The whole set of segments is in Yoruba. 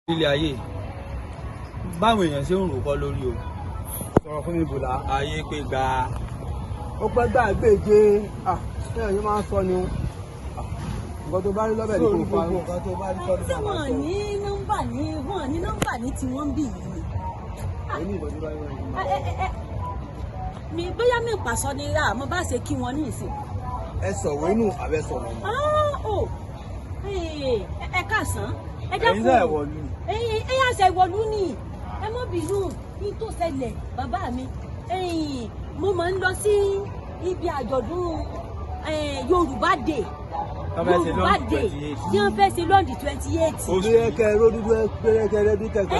Ilé ayé, báwọn èèyàn ṣe ń rò kọ́ lórí o. Sọ̀rọ̀ fún mi, bùlá. Ayé pé gba. Ó pẹ́ gbàgbéje ṣé ẹ̀yin máa ń sọ ni o? Nǹkan tó bá rí lọ́bẹ̀ ni kò fa. Gbogbo nǹkan tó bá rí kọ́ ló Ṣé máa wọn sọ. ní nọ́mbà ní wọn ní nọ́mbà ní tí wọ́n ń bì yìí ni? Èmi ìbọn tó bá rí lọ́bẹ̀. Ẹ, ẹ, mi bóyá mi pàṣọ ni ra àmọ́ bá ṣe kí wọn ní ìsìn. Ẹ sọ̀rọ̀ inú àbẹ sọ̀rọ̀ mọ́. Ah, o ẹ káàsán, ẹ Ẹ̀yin dákun. náà wọ̀lú. Ẹ ẹ yà ṣe ìwọ̀lú ni, ẹ mọ́ bínú ní tó ṣẹlẹ̀, bàbá mi. Mo máa ń lọ sí ibi àjọ̀dún Yorùbá Day. Tọ́ fẹ́ ṣe Yorùbá lọ́dún Day 28. tí wọ́n fẹ́ ṣe lọ́ndì 28. Oṣù Tó yẹ kẹ ẹ ró dúdú, ẹ péré kẹ ẹ dúdú kẹkẹ.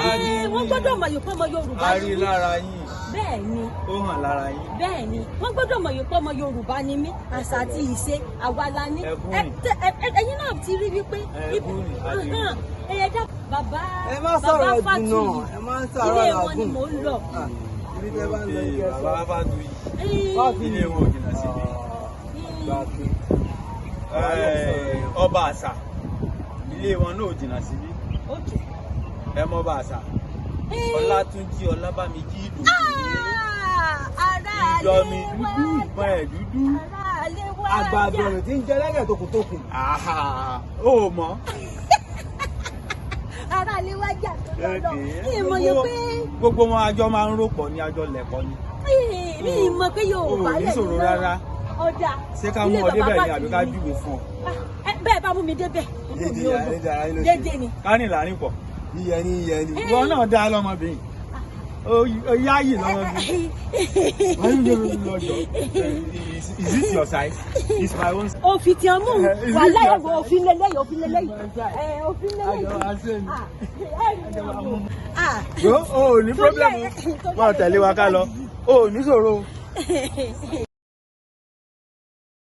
Wọ́n gbọ́dọ̀ mọ̀ yòókù ọmọ Yorùbá A ni rí mí. lára yín. Bẹ́ẹ̀ ni. Ó hàn lára yín. Bẹ́ẹ̀ ni, wọ́n gbọ́dọ̀ mọ̀ yòókù ọmọ Yorùbá ni mí. Àṣà àti ìṣe àwa la ní. Ẹ̀bùn ni. Ẹ̀yin náà ti rí wípé Ẹ̀bùn ni, a ti rí. Ẹ̀yẹ dá bàbá Ẹ má bàbá sọ̀rọ̀ Fátúyì, jìnnà, ẹ má sọ̀rọ̀ ilé wọn ni làágùn. mò ń lọ. Ibi tẹ́ bá ń lọ ike ẹ sọ. Bàbá Fátúyì. Fátúyì. Ilé wọn ò jìnnà síbí. Gbàgbé. Ọba àṣà, ilé wọn náà ò jìnnà síbí. Ẹ mọ ọba àṣà, Ọlátúnjí Ọlábàmíjì Ìdòwú. Ará Ìjọmi alẹ́ dúdú wá ìbọn ẹ̀ dúdú. Ará alẹ́ wá Àgbà jà. àbẹ̀rẹ̀ tí ń jẹ lẹ́gẹ̀ tókùntókùn. Àhà, ó mọ̀. Ará alẹ́ wá jà tó lọ́dọ̀ mi ì mọ̀ yẹ pé Gbogbo wọn àjọ máa ń rò pọ̀ ní àjọ lẹ̀kọ́ ni. Mi ì mọ̀ pé Yorùbá O ò ní lẹ̀ ṣòro rárá. Ọ̀dà Ṣé ká mú ilé ọ débẹ̀ bàbá ni àbí ká Fátúyì ni. júwe fún ọ? Ah, bẹ́ẹ̀ bá mú mi débẹ̀, inú mi ò dùn. Dédé ara yín ló ṣe. Dédé ni. Ká rìn láàrin pọ̀. Yíyẹ ní yíyẹ ní. Ìwọ náà dá lọ́mọbìnrin, ó yáyì lọ́mọbìnrin. Is this your size? It's my own. Òfin tí wọn mú Is wà it láyé your size? Òfin lélẹ́yìí, òfin lélẹ́yìí, òfin lélẹ́yìí. Àjọ wa ṣe ni. Ah, ẹ rí mi o. Ah. O ò ní problem. Torí Máa tẹ̀lé wa ká lọ, o ò ní ṣòro.